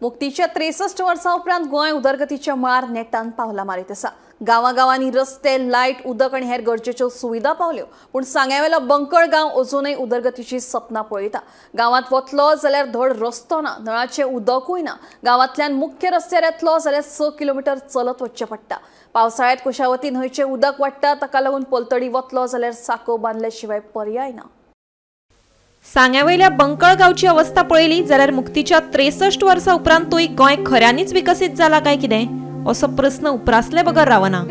मुक्तीच्या 63 वर्सां उपरांत गोंय उदरगतीच्या मळार नेटान पावलां मारीत आसा। गांवागांवांनी रस्ते, लायट, उदक आनी हेर गरजेच्यो सुविधा पावल्यो, पूण सांग्यावेलो बंकळ गांव अजूनय उदरगतीची सपनां पळयता। गांवांत वतलो जाल्यार धड रस्तो ना, नळाचें उदकूय ना। गांवांतल्यान मुख्य रस्त्यार येतलो जाल्यार 6 किलोमिटर चलत वचचें पडटा। पावसाळ्यांत कुशावती न्हंयचें उदक वाडटा, ताका लागून पलतडी वतलो जाल्यार साको बांदले शिवाय पर्याय ना। सांग्यावयल्या बंकळ गांवची अवस्था पळयली जाल्यार मुक्तीच्या 63 वर्सां उपरांतूय गोंय खऱ्यांनीच विकसीत जाला काय कितें असो प्रस्न उप्रासले बगर रावना।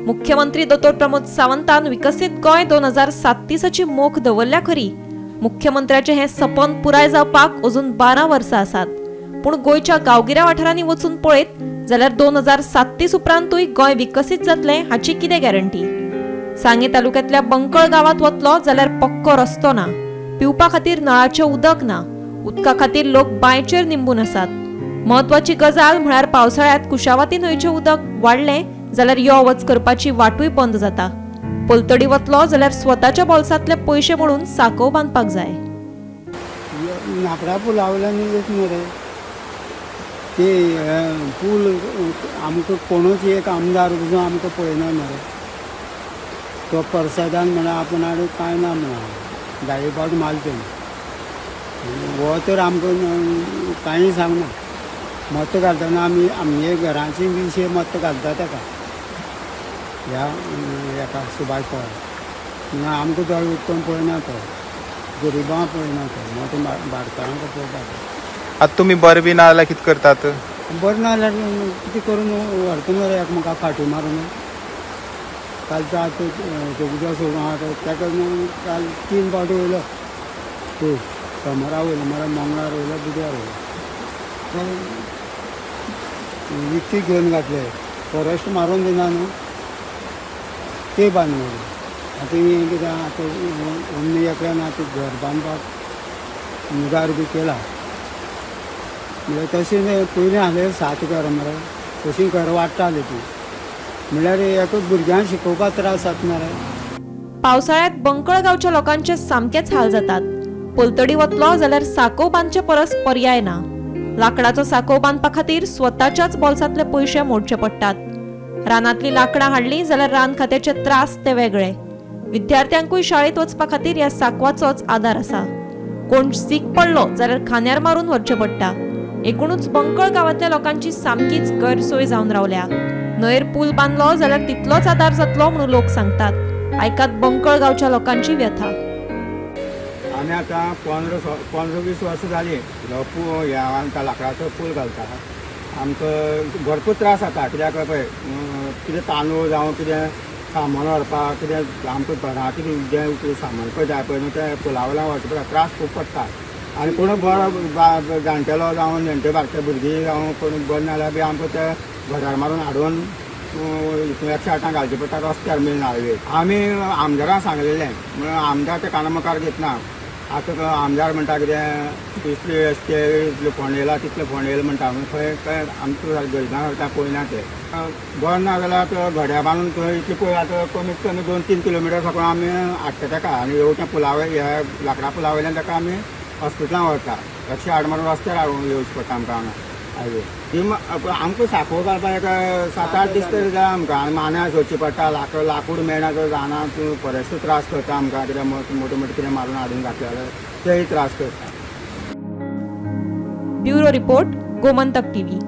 मुख्यमंत्री दोतोर प्रमोद सावंतान विकसीत गोंय 2037ची मोख दवरल्या खरी, मुख्यमंत्र्याचें हें सपन पुराय जावपाक अजून 12 वर्सां आसात। पूण गोंयच्या गांवगिऱ्या वाठारांनी वचून पळयत जाल्यार 2037 उपरांतूय गोंय विकसीत जातलें हाची कितें गॅरंटी? सांगें तालुक्यांतल्या बंकळ गांवांत वतलो जाल्यार पक्को रस्तो ना, पिवपा खातीर नळाचें उदक ना, उदका खातीर लोक बांयचेर निंबून आसात। म्हत्वाची गजाल म्हळ्यार पावसाळ्यांत कुशावती न्हंयचें उदक वाडलें जाल्यार यो वच करपाची वाटूय बंद जाता। पलतडी वतलो जाल्यार स्वताच्या बोल्सांतले पयशे म्हणून साकोव बांदपाक जाय। नापडा पुला वयल्यान एक मरे ते पूल आमकां कोणूच एक आमदार पसून आमकां पळयना मरे। तो परसादान म्हणा आपूण हाडून कांय ना म्हणा धाये पावट मारले हो तर आमकां कांय सांगना। मत घालतना आमी आमगे घराची विशय मत घालता ताका ह्या हेका सुभाष पवार आमकां दोळे उक्तून पळयना तो, गरिबांक पळयना तो, मोठे भारतांक पळोवपाक। आतां तुमी बरें बी ना जाल्यार कितें करतात? बरें ना जाल्यार कितें करून व्हरता मरे एकमेकाक फाटी मारून। कालचो आतां उदक सोडून आहा ताका काल 3 फावटी वयलो, पळय सोमारा वयलो मरे, मंगळार वयलो, बुधवार वयलो, विकती घेवन घातले। फॉरेस्ट मारून दिना न्हू ते बांदले। आतां हें कितें आतां ओमनी एकल्यान आतां घर बांदपाक मुगार बी केला म्हणल्यार तशें पयलीं आसलें 7 घरां मरे, तशीं घरां वाडटालीं तीं, म्हणल्यार एका भुरग्यांक शिकोवपाक त्रास जाता मरे। पावसाळ्यांत बंकळ गांवच्या लोकांचे सामकेच हाल जातात। पलतडी वतलो जाल्यार साकोव बांदचे परस पर्याय ना। लाकडाचो साकोव बांदपा खातीर स्वताच्याच बोल्सांतले पयशे मोडचे पडटात। रानांतली लाकडां हाडली जाल्यार रान खात्याचे त्रास ते वेगळे। विद्यार्थ्यांकूय शाळेंत वचपा खातीर ह्या साकवाचोच आदार आसा। कोण सीक पडलो जाल्यार खांद्यार मारून व्हरचें पडटा। एकूणच बंकळ गांवांतल्या लोकांची सामकीच गैरसोय जावन रावल्या। न्हंयेर पूल बांदलो जाल्यार तितलोच आदार जातलो म्हणून लोक सांगतात। आयकात बंकळ गांवच्या लोकांची व्यथा। आमी आतां 15-20 वर्सां जालीं ह्या आमकां लाकडाचो पूल घालता। आमकां भरपूर त्रास जाता, कित्याक पळय कितें तांदूळ जावं कितें सामान व्हरपाक कितें आमकां घरा कितें जें कितें सामान पळय जाय पळय न्हू तें पुला वयल्यान व्हरचें पडटा, त्रास खूब पडटा। आनी कोण बरो जाणटेलो जावं नेणटे बारके भुरगीं जावं कोण बरें ना जाल्यार बी आमकां ते घरार मारून हाडून 108 घालचें पडटा रस्त्यार मेन हायवे। आमी आमदारांक सांगलेलें म्हणून आमदार ते काना मुखार घेतना। आतां आमदार म्हणटा कितें इतले रस्ते इतले फोंड येयला तितले फोंड येयला म्हणटा, खंय खंय आमकां गरिबां सारकें पळयना ते। बरें ना जाल्यार घड्या बांदून थंय इतले पळय आतां कमीत कमी 2-3 किलोमिटर साकून आमी हाडटा ताका आनी येवच्या पुला वयल्या ह्या लाकडां पुला वयल्यान ताका आमी हॉस्पिटलान व्हरता। 108 मारून रस्त्यार हाडून येवचें पडटा आमकां हांगा हायवे। आमकां साकोव घालपाक एक 7-8 दीस तरी जाय आमकां। आनी मान्या सोदची पडटा, लाकूड मेळना तर रानांत फॉरेस्टूय त्रास करता आमकां, कित्याक मोटे मोटे कितें मारून हाडून घातले जाल्यार तेय त्रास करता। Bureau report, Gomantak TV.